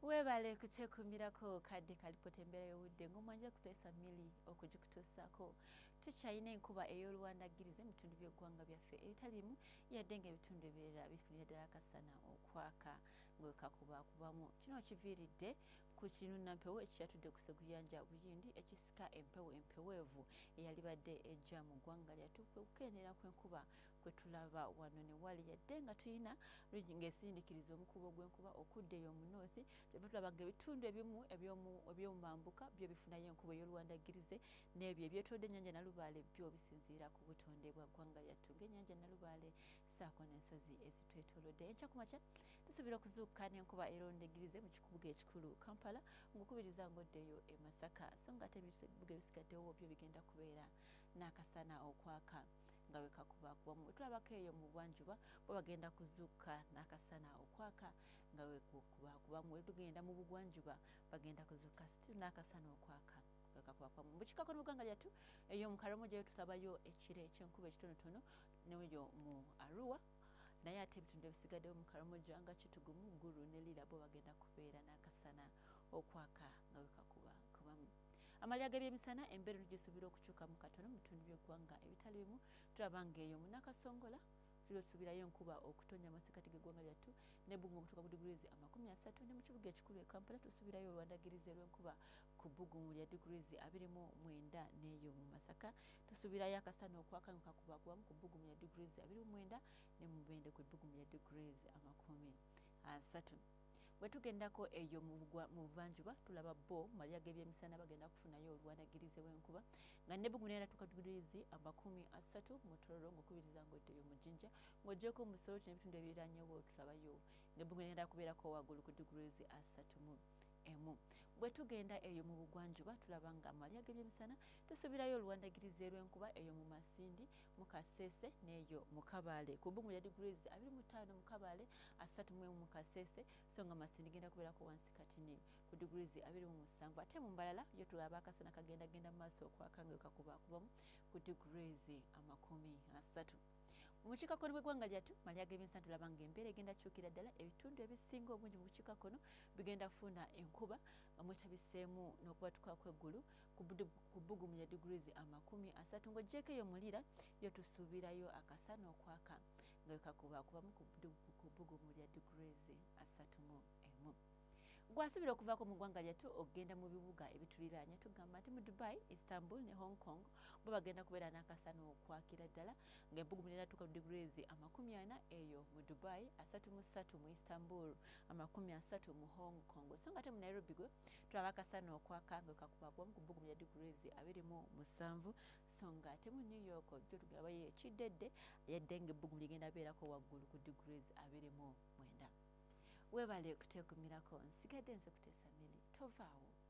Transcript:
Weebale kukyekuumirako kadde kalipota embeera y'obudde ng'omwanja kuteesa mili okugikutuusaako. Tukyalina enkuba ey'oluwandaggirize mu bitundu by'eggwanga byaffe ebitaliimu, yadde ng'ebitundu ebirala bifunira ddala akasana okwaka nga kakubakubamu. Kino kiviiridde ku kinunampewo ekyatudde ku Sseguyanja Buyindi ekisika empewo empeweevu eyalibadde ejja mu ggwanga lyattu, kwe kukendeera kw'enkuba kwe tulaba wano ne wali, yadde nga tulina ng'esindikiriza omukubo gw'enkuba okudda eyo mu north. Kyeva tulaba ng'ebitundu ebimu eby'omumambuka byo bifunayo enkuba ey'oluwandaggirize, n'ebyo ebyetoolodde ennyanja Nalubaale byo bisinziira ku butonde bwa ggwanga lyattu ng'ennyanja Nalubaale ssaako n'ensozi ezitwetoolodde. Enkya ku makya tusuubira okuzuukuka n'enkuba erondegirize mu kibuga ekikulu Kampala, ng'okubiriza ng'oddeyo e Masaka, so nga ate ebibuga ebisigaddewo byo bigenda kubeera n'akasana okwaka nga bwe kakubakubamu. Tulabako eyo mu bwanjuba bo bagenda kuzuukuka n'akasana okwaka nga bwe kubakubamu. Tugenda mu bugwanjuba bagenda kuzuukuka still n'akasana okwaka nga kakubakubamu. Mu bukiikakkono bw'eggwanga lyattu eyo mu Karamoja yo tusabayo ekire eky'enkuba ekitonotono, n'eyo mu Arua, naye ate ebitundu ebisigaddewo mu Karamoja nga Kitugumu, Gulu ne Lira bo bagenda kubeera n'akasana okwaka nga bwe kakubakubamu. Amalya g'ebyemisana embeera tugisuubira okukyukamu katono mu bitundu by'eggwanga ebitali bimu. Tulaba ng'eyo mu Nakasongola tusuubirayo enkuba okutonya amasekkati g'eggwanga lyattu n'ebbugumu okutuuka ku degrees 30, ne mu kibuga ekikulu e Kampala tusuubirayo olwandagirize lw'enkuba ku bbugumu lya degrees 29, n'eyo mu Masaka tusuubirayo akasana okwaka nga kakubakubamu ku bbugumu lya degrees 29, ne mu Mubende ku bbugumu lya degrees 30. Bwe tugendako eyo mu buvanjuba tulaba bo malya g'ebyemisana bagenda kufunayo oluwanagirize w'enkuba nga n'ebbugumu liratuuka degrees 30 mu Tororo, ng'okubiriza ng'oddeyo mu Jinja, ng'oggyeko mu Soroti n'ebitundu ebiriranyewo tulabayo ng'ebbugumu ligenda kubeerako waggulu ku degrees 31. Bwe tugenda eyo mu bugwanjuba tulaba nga amalya g'ebyemisana tusuubirayo oluwandagirize lw'enkuba eyo mu Masindi, mu Kasese n'eyo mu Kabaale ku bbugumu lya degrees 25 mu Kabaale, 31 mu Kasese, so nga Masindi genda kubeerako wansi katini ku degrees 27. Ate mu Mbalala yo tulaba akasana kagendagenda mu maaso okwaka nga kakubakubamu ku degrees 30. Mu bukiikakkono bw'eggwanga lyattu malya g'ebyemisana tulaba ng'embeera egenda kyukira ddala. Ebitundu ebisinga obungi mu bukiikakkono bigenda kufuna enkuba nga mwetabiseemu n'okubatuka kw'eggulu ku bbugumu lya degrees 30, ng'oggyeko eyo mu Lira yo tusuubirayo akasana okwaka nga bwe kakubakubamu ku bbugumu lya degrees 31. Gwasuubira okuvaako mu ggwanga lyattu okugenda mu bibuga ebituliraanye, tugamba nti mu Dubai, Istanbul ne Hong Kong bo bagenda kubeera n'akasana okwakira ddala ng'ebbugumu liratuuka ku degrees 40 eyo mu Dubai, 33 mu Istanbul, 30 mu Hong Kong. So nga ate mu Nairobi gwe tulaba akasana okwaka nga kakubakubamu ku bbugumu lya degrees 27, so nga ate mu New York gyo tugabayo ekiddedde yadde ng'ebbugumu ligenda beerako waggulu ku degrees 29. Weebale kuteekumirako, nsigadde nze kuteesa mili, tovaawo.